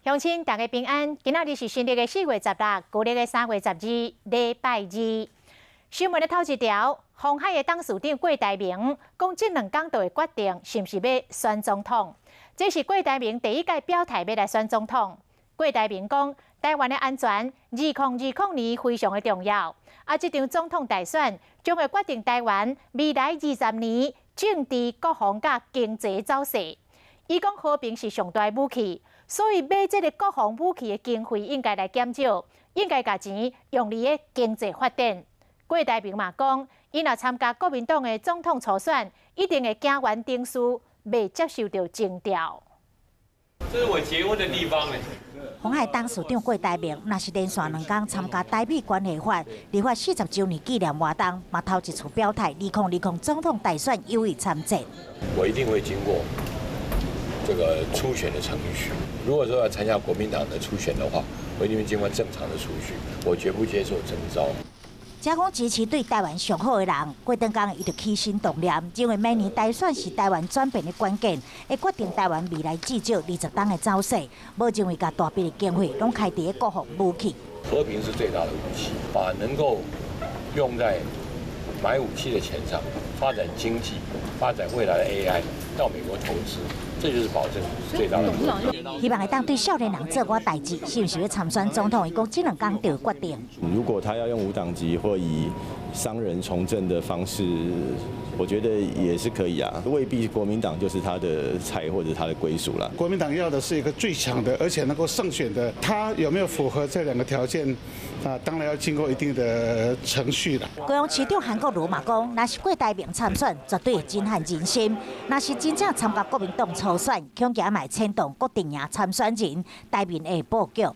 鄉親大家平安，今仔日是新曆的4月16，舊曆的3月12，禮拜二。新聞的頭一條，鴻海的董事長郭台銘講，這兩工就會決定是毋是欲選總統。這是郭台銘第一擺表態欲來選總統。郭台銘講，台灣的安全，2020年非常的重要。啊，這場總統大選將會決定台灣未來20年政治、國防佮經濟走勢。伊講和平是上大的武器。所以買這个國防武器的經費應該來減少，應該共錢用佇咧經濟發展。郭台銘嘛講，伊若參加國民黨的總統初選，一定會行完程序，袂接受著徵調。這是我結婚的地方。鴻海董事長郭台銘，若是連續兩工參加台美關係法立法40週年紀念活動，嘛頭一次表態，2020總統大選有意參戰。我一定會經過這個初選的程序。如果說要參加國民黨的初選的話，我一定會經過正常的程序，我絕不接受徵召。這講支持對台灣上好的人，過轉工伊就起心動念，認為明年大選是台灣轉變的關鍵，會決定台灣未來至少20冬的走勢。無認為共大筆的經費攏開佇咧國防武器。和平是最大的武器，把能夠用在買武器的錢上，發展經濟，發展未來的 AI，到美國投資，這就是保證最大的。希望會當對少年人做寡代誌，是毋是欲參選總統？伊講這兩工就決定。如果他要用無黨籍或以商人從政的方式，我覺得也是可以啊，未必國民黨就是他的菜或者他的歸屬啦。國民黨要的是一個最強的，而且能夠勝選的，他有沒有符合這兩個條件？啊，當然要經過一定的程序啦。高雄市長韓國瑜嘛講，若是郭台銘參選，絕對會震撼人心；若是真正參加國民黨初選，恐驚嘛會牽動各陣營參選人，台面會布局。